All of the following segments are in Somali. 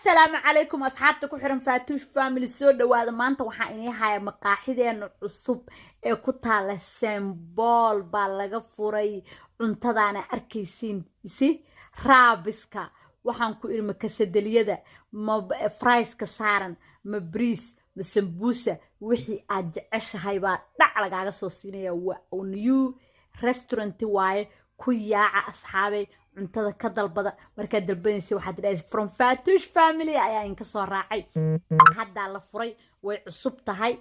Asalaamu calaykum, asxaabta ku xiran Faatuush Family, soo dhawaada. Maanta waxaa inii haya maqaaxideena cusub ee ku taala Saint Paul baa laga furay. Cuntadaana arkaysiin si wrapska, waxaan ku iri, ma quesadillada, ma frieska saaran, ma briis, ma sambuusa, wixii aad jeceshahay baa dhac lagaaga soo siinaya. Waa new restaurant waaye. Ku yaaca, asxaabay, cuntada ka dalbada. Markaad dalbanaysa waxaad tidhahda "From Faatuush Family" ayaa inka soo raacay. Haddaa la furay, way cusub tahay.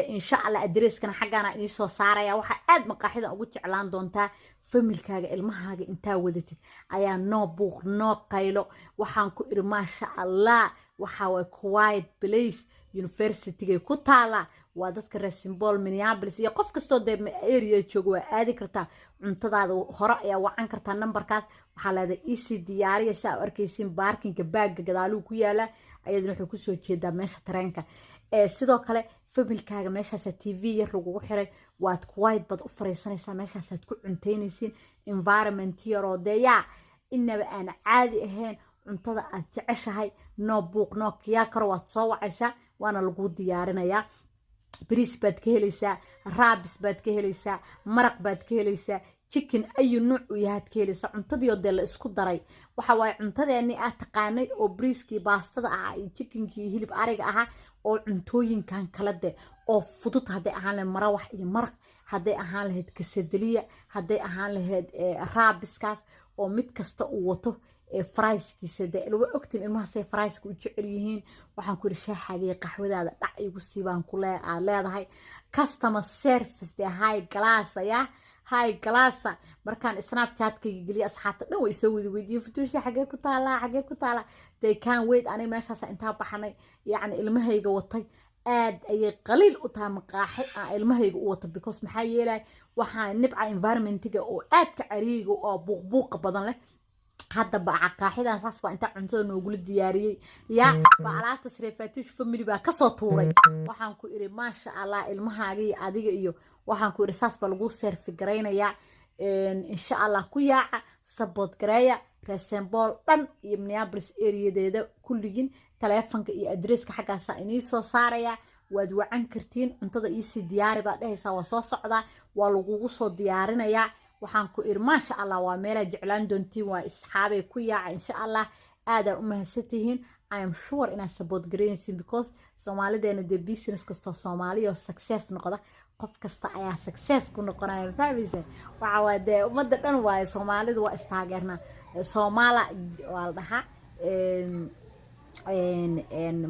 Insha Allah addresskana xaggaana idiin soo saaraya. Waxaa aad maqaaxidan ugu jeclaan doontaa familykaaga, ilmahaaga intaa wadatid ayaa noo buuq, noo qaylo. Waxaan ku iri, maasha Allah, waxaa waay quiet place, universitygay ku taalaa. Waa dadka reer Saint Paul, Minneapolis iyo qof kastoo dee area jooga waa aadi kartaa. Cuntadaada hore ayaa wacan kartaa numberkaas, waxaa leedahay "Easy diyaariya." Si aa arkaysiin, parkingka backga gadaaluhu ku yaalaa, ayadana wuxuu kusoo jeedaa meesha tareenka. Sidoo kale familykaaga meeshaasaa TV yar lagugu xiray, waad quiet baad u fariisanaysaa, meeshaasaad ku cuntaynaysiin. Environment yaroo dee yaa inaba aan caadi ahayn, cuntada aad jeceshahay, noo buuq, noo kiyaa karo, waad soo wacaysaa, waana laguu diyaarinayaa. Bariis baad ka helaysaa, wraps baad ka helaysaa, maraq baad ka helaysaa, chicken ayu nuuc uu yahaad ka helaysaa. Cuntadiioo dee la isku daray waxa waaye cuntadeennii aad taqaanay oo bariiskii baastada ahaa iyo chickenkii iyo hilib ariga ahaa oo cuntooyinkan kala de oo fudud, hadday ahaan lahayd marawax iyo maraq, hadday ahaan lahayd quesadilla, hadday ahaan lahayd wrapskaas oo mid kasta uu wato frieskiisa. Dee waa ogtiin ilmahaasay frieska u jecel yihiin. Waxaan ku yidhi, shaaxaaga iyo qaxwadaada dhac igu siibaan ku aad leedahay. Customer service dee high class ayaa, high classa. Markaan Snapchatkayga geliya, asxaabta dhan way soo wada weydiiyeen: "Futuusha, xagee ku taalaa? Xagee ku taalaa?" They can wait. Aniga meeshaas intaa baxanay, yacni ilmahayga watay, aad ayay qaliil u tahay maqaaxi aan ilmahayga u wato, because maxaa yeelay, waxaa nibca environmentiga oo aadka cariiriga oo buuqbuuqa badan leh. Hadda ba qaaxidan saas baa intaa cuntada noogula diyaariyey, yaa ba alaabta sare Faatuush Family baa kasoo tuuray. Waxaan ku iri, maasha Allah, ilmahaaga iyo adiga iyo, waxaan ku iri, saas baa lagu serve garaynayaa. Insha Allah ku yaaca, support gareeya reer Saint Paul dhan iyo Minneapolis areadeeda kulligin. Taleefanka iyo addresska xaggaasa inii soo saaraya, waad wacan kartiin. "Cuntada iisii diyaari" baad dhehaysaa, "Waa soo socdaa," waa lagugu soo diyaarinayaa. Waxaan ku iri, maasha Allah, waa meelaad jeclaan doontiin. Waa isxaabay, ku yaaca insha Allah. Aadaa u mahadsantihiin. I am sure inaad support garaynaysiin, because Soomaalideena dee business kastoo Soomaaliya oo success noqda, qof kasta ayaa success ku noqonaya. Fahmaysa? Waxa waa dee ummadda dhan waaye, Soomaalidu waa istaageernaa, Soomaala waa la dhahaa.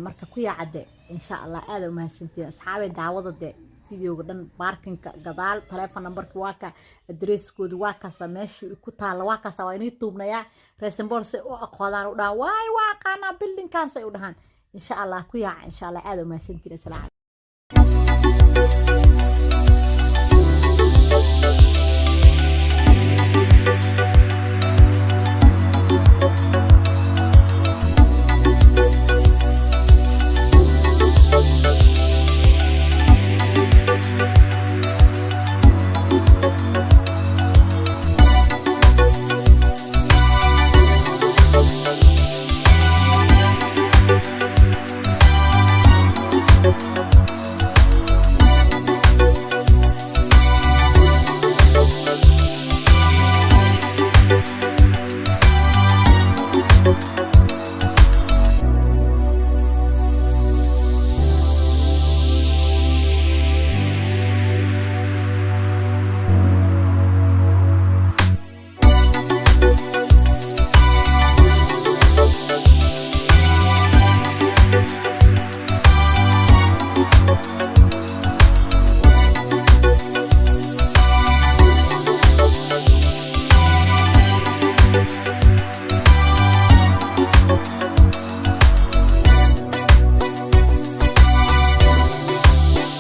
Marka ku yaacade insha Allah. Aada umahadsantihiin, asxaabay. Daawada de videoga dhan, parkingka gadaal, taleefon numberka waa ka, addresskooda waa kaasa, meeshii ku taalla waa kaasa. Waa inii tuubnayaa. Reer Saint Paul say u aqoodaan, u dhahaan, "Waay, waa aqaanaa buildingkan," say u dhahaan. Insha Allah ku yaaca insha Allah. Aada umahadsantihiin. Asalaam.